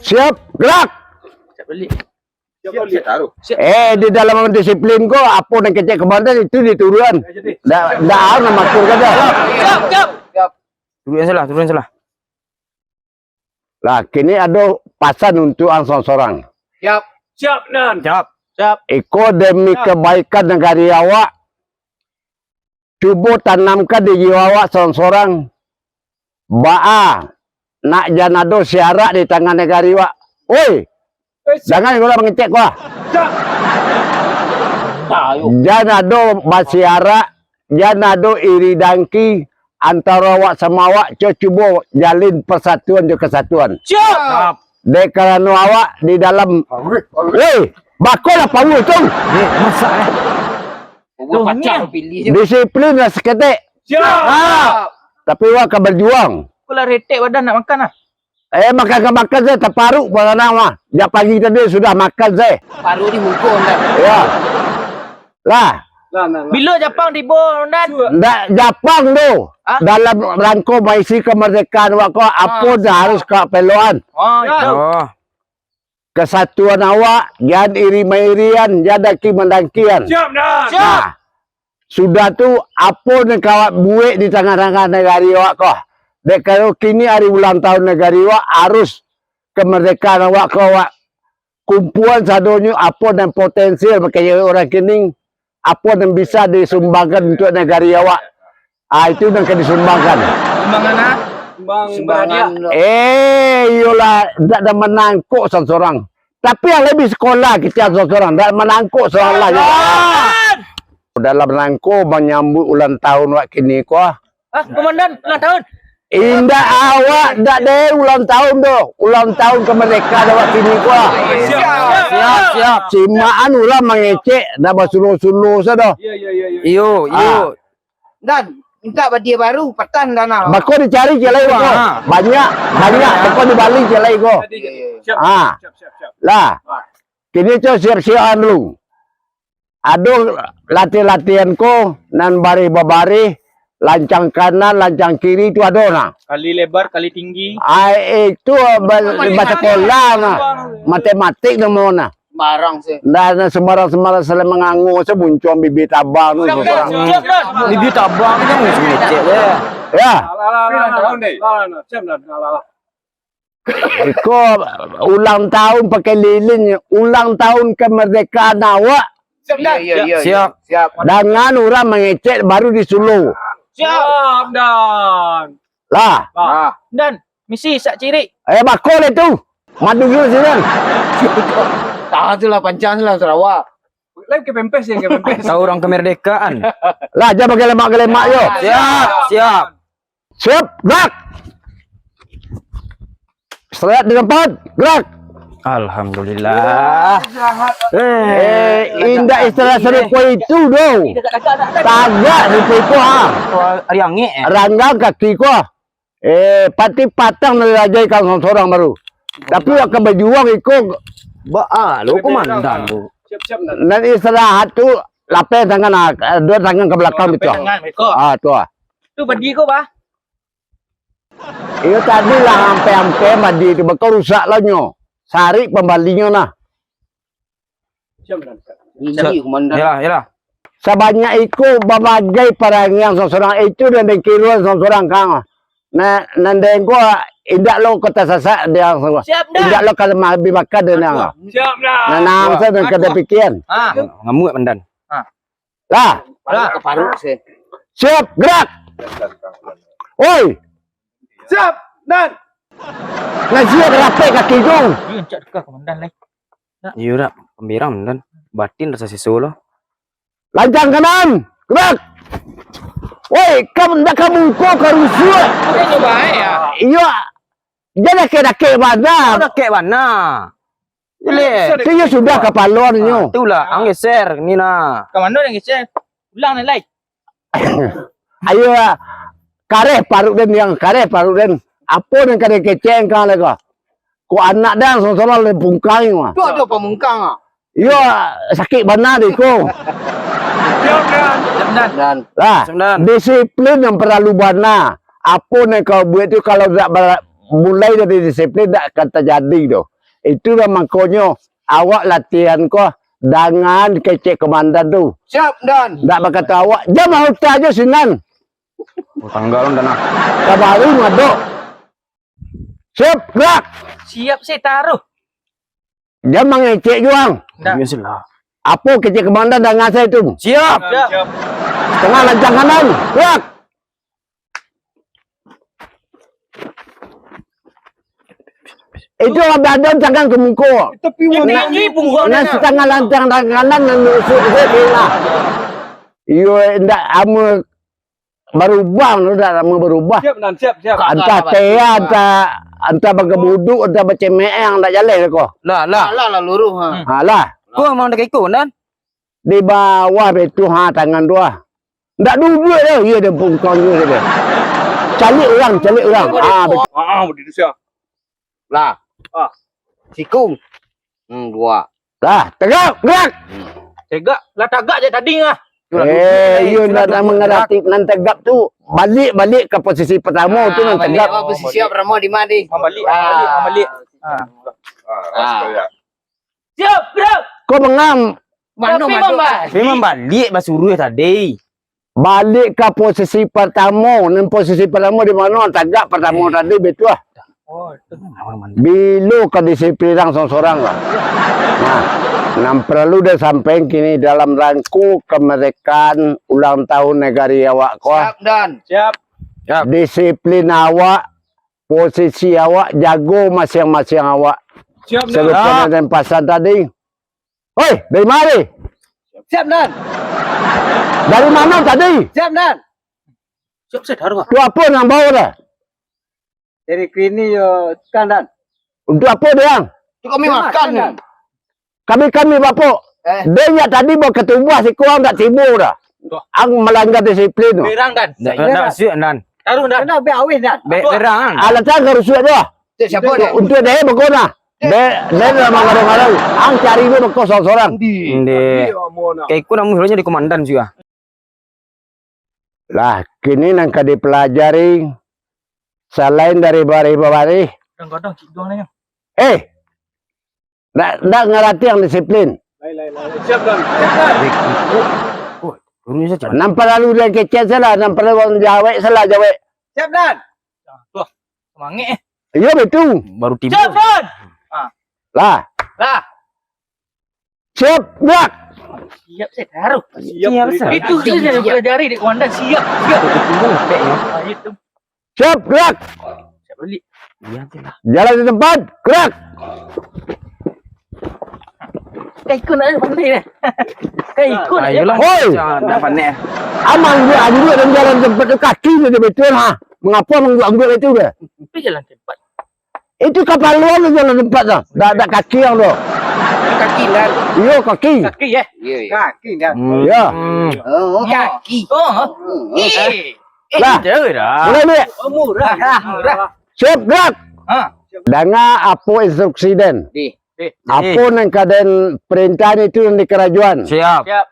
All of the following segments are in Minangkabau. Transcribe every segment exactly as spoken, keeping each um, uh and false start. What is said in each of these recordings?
Siap, gerak. Siap balik. Siap, siap, taruh. Siap. Eh, di dalam disiplin ko, apo nan kecek komandan itu dituruan. Ndak, ndak harus matur kata. Siap, siap. Siap. Turun salah, turun salah. Lah, kini ado pasan untuk ang sorang-sorang. Siap. Siap, Nan. Siap. Siap. Iko demi kebaikan nagari awak, cubo tanamkan di jiwa awak sorang-sorang. Baa, nak jan ado siarak di tangah nagari awak. Oi, eh, siap. Jangan urang mangecek ko ah. Siap. Jan ado basiarak, jan ado iri dangki antaro awak samo awak, co-, cubo jalin persatuan jo kesatuan. Siap. Dek karano awak di dalam, woi, bako lah pauh tu. Eh, masak, eh. Disiplin lah saketek. Siap. Ah. Tapi awak ka bajuang. Aku lah retek badan nak makan lah. Eh, makan ka makan sajo, taparuk pun sanang mah. Jak pagi tadi sudah makan sajo. Paruk di muko, Nan. Ya. Lah. Bilo Japang tibo, Nan? Ndak Japang tu. Hah? Dalam rangko maisi kamardekaan awak ko, apo nan harus ka peloan. Oh, itu. Oh. Kesatuan awak, jan iri mairian, jan daki mandangkian. Siap, Nan. Siap. Nah, sudah tu, apo nan ka awak buek di tangah-tangah nagari awak ko? Dek karano kini ari ulang tahun nagari awak, arus kamardekaan awak ko, awak kumpuan sadonyo apo nan potensial, makayo urang kini, apo nan bisa disumbangkan untuak nagari awak. Ah, itu nan ka disumbangkan. Sumbangan, ah? Sumbangan. Eh, iyolah, ndak ada manangkok sorang-sorang. Tapi yang lebih sekolah kita sorang-sorang, ndak manangkok sorang lah. Dalam rangko manyambut ulang tahun wak kini ko. Ah, komandan, ulang tahun. Indak awak, ndak deh ulang tahun doh. Ulang tahun kamardekaan wak kini ko. Siap, siap, siap. Simaan urang mangecek, ndak basulo-sulo sadoh. Iyo, iyo, iyo, iyo. Iyo, iyo. Ah. Dan, mintak badia baru, patah dana. Bako dicari ciek lai ko. Ah. Banyak, banyak. Bako dibali ciek lai ko. Siap, ah. Siap, siap, siap. Lah. Ah. Kini co siap-siapan dulu. Ado latihan-latihan ko, nan barih babarih, lancang kanan, lancang kiri, tu ado nah. Kali lebar, kali tinggi. Ai, itu ba-, basakolah nah. Matematik namo nah. Sembarang sih. Ndak, ndak sembarang-sembarang, salah mangango se muncuang bibia tabang tu. Siap, siap, siap. Bibia tabang tu jangan ngecek je. Ya. Alah, alah, alah, alah. Siap, alah, alah. Iko ulang tahun pakai lilin, ulang tahun kamardekaan awak. Siap, Dan. Iya, iya, iya. Siap. Siap. Dangan urang mangecek baru disulo. Siap, Dan. Lah. Ah. Dan, misi sak cirik. Eh, bako lah tu. Madu dulu sini. Tahan tu lah, pancang tu lah, Sarawak. Lain ke pempes ya, ke pempes. Tahu orang kemerdekaan. Lah, jangan pakai lemak-lemak yo. Siap, siap. Siap, gerak. Seret di tempat, gerak. Alhamdulillah. Eh, indak istirahat sarupo itu doh. Tagak sarupo itu, ha. Ari angek, eh. Ranggang kaki ko. Eh, pati patang dari raja ikan sorang-sorang baru. Tapi wak ka bajuang iko. Ba, ah, lo komandan tu. Siap, siap, Nan. Nan istirahat tu, lapeh tangan, ah, dua tangan ka balakang. Lapeh tangan, beko. Ah, tu ah. Tu badi ko, bah. Iyo tadi lah ampe-ampe badi tu, beko rusak lah nyo. Sarik pambalinyo nah. Siap, Nan. Siap. Ini komandan. Yalah, yalah. Sabanyak iko babagai parangiang sorang-sorang, itu nan dikiruan sorang-sorang kang. Nah, nan den ko indak lo kota sasak dia sorang. Siap, Nan. Indak lo ka lamah abih makan dia nang. Siap, Nan. Nah, nang sa nan kada pikian. Ah. Ngamuk, Mandan. Ah. Lah. Lah. Siap, gerak. Oi. Siap, Nan. Nah, siap rapek kaki tu. Iyo, encak deka komandan lai. Iyo dak, pambirang Mandan. Batin rasa siso lo. Lancang kanan, gerak. Woi, kam ndak ka muko ka rusuah. Udah nyoba ya. Iyo. Jan dakek-dakek bana. Oh, dakek bana. Jelek. Tu yo sudah kapalo nyo. Ah, itulah, ang geser ni nah. Ka mano ang geser? Ulang ni lai. Ayo, kareh paruik den, yang kareh paruik den. Apo nan ka dikecek kang lai ko? Ko anak den sorang-sorang lai pungkang ni mah. Tu ado pamungkang ah. Iyo, sakik bana deh ko. Siap, Dan. Siap, Dan. Dan. Lah, Siap, Dan. Disiplin yang paralu bana. Apo nan kau buek tu kalau dak ba-, mulai dari disiplin dak akan tajadi doh. Itulah makonyo awak latihan ko dangan kecek komandan tu. Siap, Dan. Ndak bakato awak, "Jam ahuta jo sinan." Oh, tanggal Dan, ah. Kabari ngadok. Siap, gerak. Siap, saya taruh. Jan mangecek juo ang. Ndak. Biasalah. Apo kecek komandan dangan saya tu? Siap. Siap. Satangah lancang kanan. Gerak. Itu badan tangan ka muko. Tapi ini, ini pungguang. Nan satangah lancang tangan kanan, nan nusuk tu kena. Iyo, ndak amo barubah, ndak amo barubah. Siap, Nan, siap, siap. Antah tea, antah, antah bagebuduk, antah bacemeang, ndak jaleh ko. Lah, lah. Lah, lah, luruh, ha. Hmm. Ha, lah. Ko memang dak iko, Nan? Di bawah betu, ha, tangan tu, ha. Ndak duduak dah, iyo dah bungkang tu dah. Caliak urang, caliak urang. Ah, bet- Ah, ah, berdiri siap. Lah. Ah. Sikung. Hmm, dua. Lah, tegak, gerak. Tegak, lah tagak je tadi ngah. Eh, iyo ndak nak mangarati nan tegak tu. Balik, balik ka posisi pertamo tu nan tegak. Ah, balik ka posisi pertamo di ma, di? Mambalik, mambalik, mambalik. Ah. Ah. Siap, gerak. Ko mangam. Mano, mano? Tapi mambaliak basuruah tadi. Balik ka posisi partamo. Nan posisi partamo di mano? Tagak partamo tadi, betul lah. Oh, itu. Bilo ka disiplin urang sorang-sorang lah. Nah, nan paralu den sampaikan kini dalam rangko kamardekaan ulang tahun nagari awak ko. Siap, Dan. Siap. Siap. Disiplin awak, posisi awak, jago masiang-masiang awak. Siap, Dan. Sarupo nan den pasan tadi. Hoi, dari ma? Siap, Dan. Dari mano tadi? Siap, Dan. Siap, siap, taruh, Pak. Tu apo nan bawa dah? Dari kini yo, kan, Dan. Untuk apo, Dang? Tu kami makan, makan, Dan. Kami-kami, Bapak. Eh. Dek nyo tadi bawa katumbah siko ang dak tibo dah. Tuh. Ang malanggar disiplin tu. Berang, Dan. Ndak, ndak, siap, Dan. Taruh, Dan. Kena be awih, Dan. Be-, berang. Alat ang ka rusuak tu lah. Cek siapa, Dan? Untuk dek, bako nah. Dek, dek lah mangarau-ngarau. Ang cari dulu bako sorang-sorang. Ndeh. Kayak ikut namun di komandan juga. Lah, kini nan ka dipelajari, salain dari barih-barih. Kadang-kadang cik Dong nanya. Eh, ndak, ndak ngarati ang disiplin. Lai, lai, lai. Siap, Dong. Siap, Dong. Nan paralu den kecek salah, nan paralu ang jawek salah, jawek. Siap, Dong. Tuh, semangat, eh. Iyo, betul. Baru tibo. Siap, Dong. Ah. Lah. Lah. Siap, gerak. Siap, saya taruh. Siap, siap, siap. Itu, itu yang pelajari di komandan. Siap, siap. Itu pun lembek, ya. Ah, itu. Siap, gerak. Siap balik. Iya, tu lah. Jalan di tempat, gerak. Kayak ikut nak pandai dah. Kayak ikut nak. Ayolah, hoi. Macam nak pandai. Amang dia ambil dan jalan tempat tu, kaki dia, dia betul, ha. Mengapa amang ambil itu dia? Tapi jalan tempat. Itu kapalo tu jalan tempat tu. Dak, dak kaki ang tu. Kaki, Dan. Iyo, kaki. Kaki, eh? Iyo, iyo. Kaki, Dan. Hmm. Iyo. Oh, kaki. Oh. Eh. Eh, lah. Mulai, Dik. Oh, murah. Murah. Siap, gerak. Ha. Danga apo instruksi den. Di. Apo nan ka den perintah itu nan di karajoan. Siap. Siap.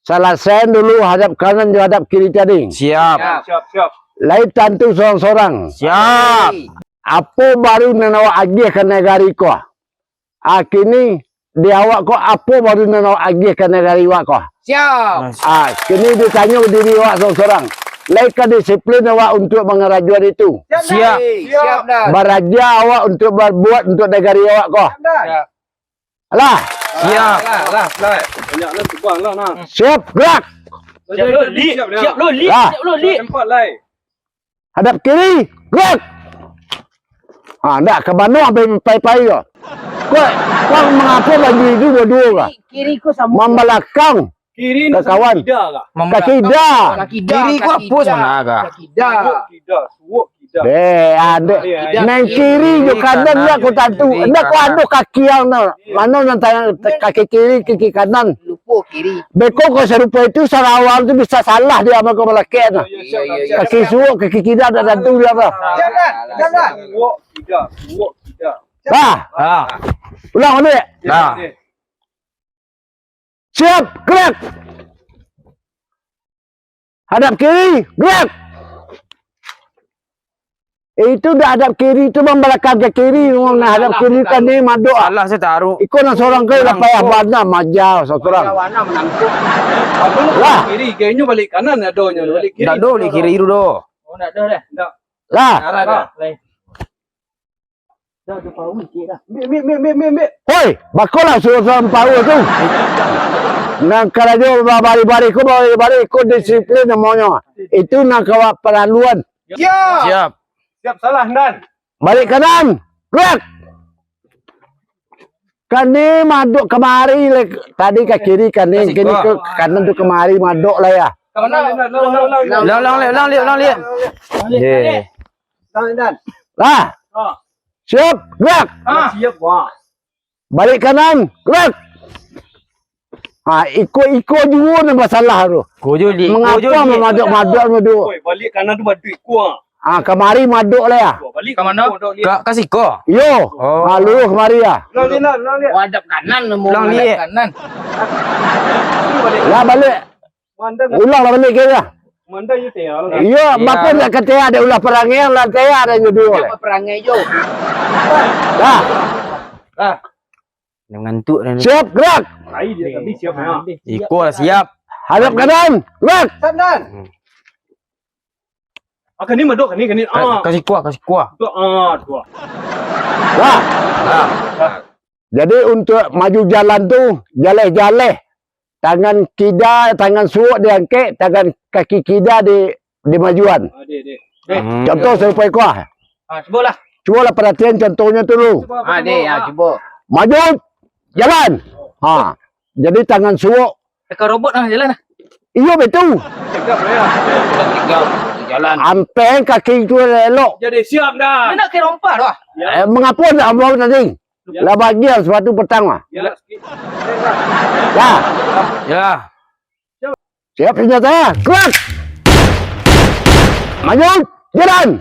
Salasaian dulu hadap kanan jo hadap kiri tadi. Siap. Siap, siap. Lai tantu sorang-sorang. Siap. Apo baru nan awak agiah ka nagari ko? Ah, kini di awak ko, apo baru nan awak agiah ka nagari awak ko? Siap. Ah, kini ditanyo diri awak sorang-sorang. Lai ka disiplin awak untuak mangarajoan itu? Siap. Siap, Dan. Baraja awak untuak babuek untuak nagari awak ko? Siap, Dan. Siap. Alah. Siap. Alah, alah, alah. Banyak lah, tubang lah, nah. Siap, gerak. Siap, Loli. Siap, dah. Siap, Loli. Lah. Siap, Loli. Tempat, lai. Hadap kiri, gerak. Ha, ndak, ka mano ampai pai-pai ko? Ko, ko mangapo baju itu baduo ko? Kiri ko samo. Mambalakang. Kiri ni ka kawan. Kaki da. Kaki da. Kaki da. Kiri ko apo sana ka? Kaki da. Suok kida, suok kida. Eh, ado. Nan kiri jo kanan ndak ko tantu. Ndak ko ado kaki ang tu. Mano nan tangan, kaki kiri, kaki kanan. Lupo kiri. Beko ko sarupo itu sarawang tu bisa salah dia mako balakek tu. Iyo, iyo, iyo. Kaki suok, kaki kida ndak tantu dia apa. Jalan, jalan. Suok kida, suok kida. Bah. Ah. Ulang balik. Nah. Siap, gerak. Hadap kiri, gerak. Eh, itu dah hadap kiri tu, bang, balakang ka kiri, nah, hadap kiri kan ni madok. Salah saya taruh. Iko nan sorang kau lah payah bana maja sorang. Payah bana manangkuk. Lah. Kiri, kayaknya balik kanan adonyo, balik kiri. Ndak do, balik kiri tu do. Oh, ndak do dah. Ndak. Lah. Arah dah. Lah. Dah, dah, tahu sikit dah. Ambil, ambil, ambil, ambil, ambil. Hoi, bakolah suruh sorang power tu. Nan karajo babari-bari ko, babari-bari ko disiplin namonyo. Itu nan kawak paraluan. Ya. Siap. Siap salah, Nan. Balik kanan. Gerak. Kani madok kamari le. Tadi ka kiri kani, kini ke kanan tu kamari madok lah ya. Ka mana? Ulang, ulang, ulang, ulang. Ulang, ulang, ulang, ulang, ulang, ulang. Ye. Nan, Nan. Lah. Ah. Siap, gerak. Ah. Siap, wah. Balik kanan, gerak. Ha, iko-iko juo nan basalah tu. Iko juo, iko juo. Mangapa mamadok-madok tu? Oi, balik kanan tu madok iko, ah. Ah, kamari madok lah ya. Balik ka mano? Ka, ka siko? Iyo. Oh. Ha, luruih kamari ya. Ulang, ulang, ulang. Oh, hadap kanan, mau hadap kanan. Lah, balik. Ulang lah balik kira. Iyo, bakun nak katea ada ulah parangai, lah katea ada nyo duo lah. Parangai jo. Dah. Dah. Ngantuk dah ni. Siap, gerak. Ai, dia tadi siap, ha. Iko lah siap. Hadap kanan, gerak. Kanan. Hmm. Ah, kani madok, kani, kani. Ka, ah. Ka siko, ka siko. Tu, ah, tu. Dah. Dah. Jadi, untuk maju jalan tu, jaleh-jaleh. Tangan kida, tangan suok diangkek, tangan kaki kida di, dimajuan. Ah, dek, dek. Dek. Hmm. Contoh sarupo iko ah. Ah, cubolah. Cubolah paratian contohnyo tu dulu. Cubo, ah, cubo, dek, ah, cubo. Maju, jalan. Ha. Jadi tangan suok. Teka robot lah jalan lah. Iyo, betul. Tegap, ya. Tegap, tegap. Jalan. Ampeng kaki tu elok. Jadi siap dah. Dia nak ke rompa tu ah. Ya. Eh, mengapa nak mau tadi? Ya. Lah bagian sepatu petang lah. Ya. Lah. Ya. Siap senjata. Gerak. Maju. Jalan.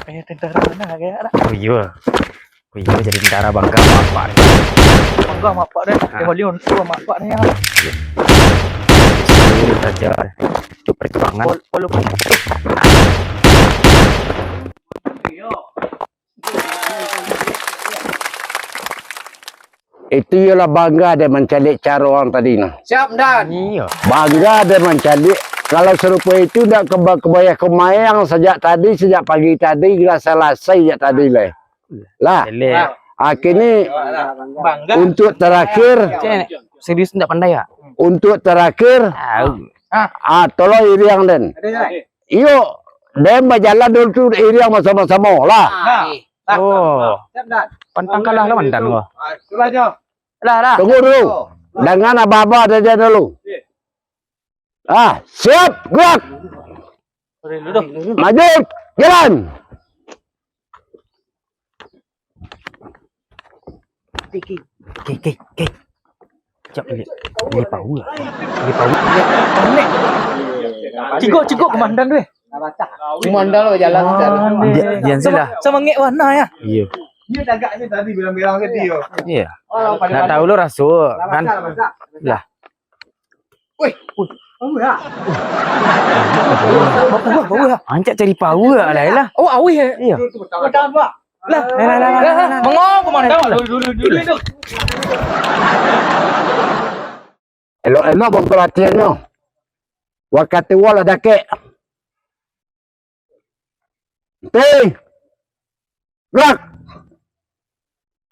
Eh, tentara mana lagi ada? Oh iyo. Oh iyo, jadi tentara bangga mapak ni. Bangga mapak deh. Ha. Yang paling untuk mapak ni ya. Ini saja. Itu perjuangan. Wal-, walaupun Itu iyolah bangga dek mancaliak caro urang tadi nah. Siap, Dan. Iyo. Bangga dek mancaliak. Kalau sarupo itu ndak keba-, kebayang kemayang sajak tadi, sajak pagi tadi, lah salasai sajak tadi lai. Lah. Elek. Ah, kini bangga. Untuk terakhir, Cek, serius ndak pandai ya? Untuk terakhir, tahu. Ah, tolong iriang den. Iyo, den bajalan dulu tu iriang basamo-samo lah. Ah, eh. Oh. Siap, Dan. Pantang kalah lawan Dan ko. Ah, itulah, Jo. Lah, lah. Tunggu dulu. Dengan aba-aba saja dulu. Ah, siap, gerak. Maju, jalan. Oke, oke, oke. Cak, beli, beli power. Beli power. Cigok, cigok komandan tu, eh. Komandan lo jalan. Dia, dia sih lah. Sama ngek warna ya. Iya. Dia tagak je tadi bilang-bilang ke dia. Iya. Nak tahu lo raso kan? Lah. Weh, weh, bau ya? Bau, bau ya? Ancak cari power lah, lah. Oh, awih ya? Iya. Lah, lah, lah, lah, lah, lah. Mengau komandan. Dulu, dulu, dulu, dulu. Elok-elok baparatiannyo. Wakatu lah dakek. Ti. Gerak.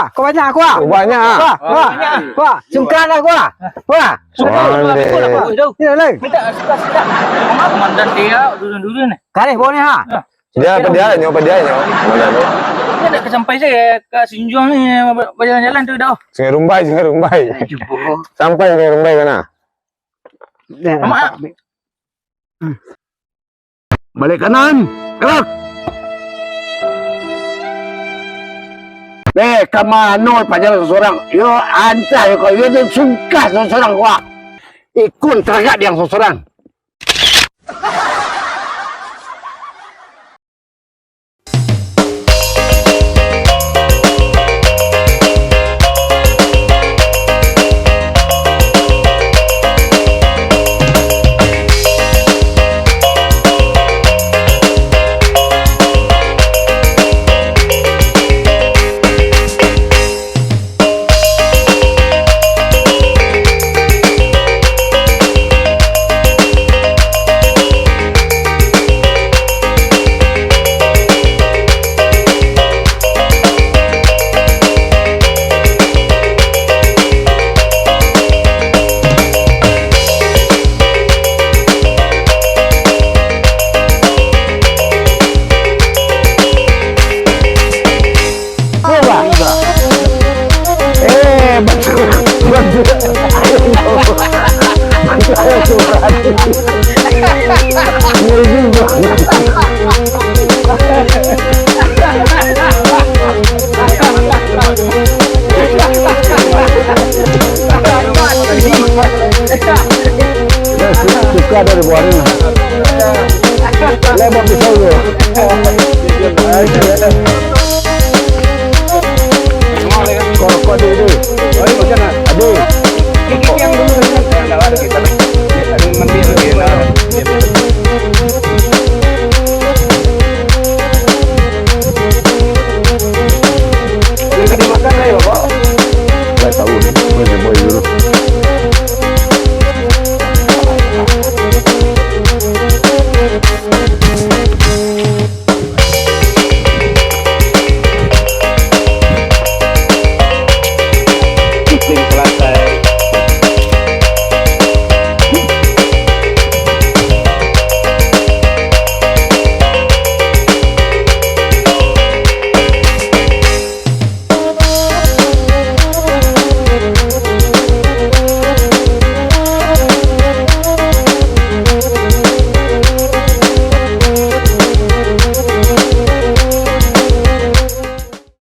Ah, kau banyak aku ah. Kau banyak ah. Wah, wah, wah. Sungkan aku ah. Wah. Sini, lai. Minta suka-suka. Sama komandan dia dulu-dulu ni. Kareh boleh ha. Dia apa dia nyo, apa dia nyo? Komandan tu. Dia nak sampai saya ke Sinjuang ni, berjalan-jalan tu dah. Sungai Rumbai, Sungai Rumbai. Sampai Sungai Rumbai mana? Mak. Balik kanan, gerak. Eh, ka mano pajalan sorang? Yo, ancah yo kau. Yo, den sungkah sorang-sorang, wah. Ikun teragak diang sorang. Suka dari buah ni. Lebar pisau tu. Kau rokok dulu, dulu. Adi.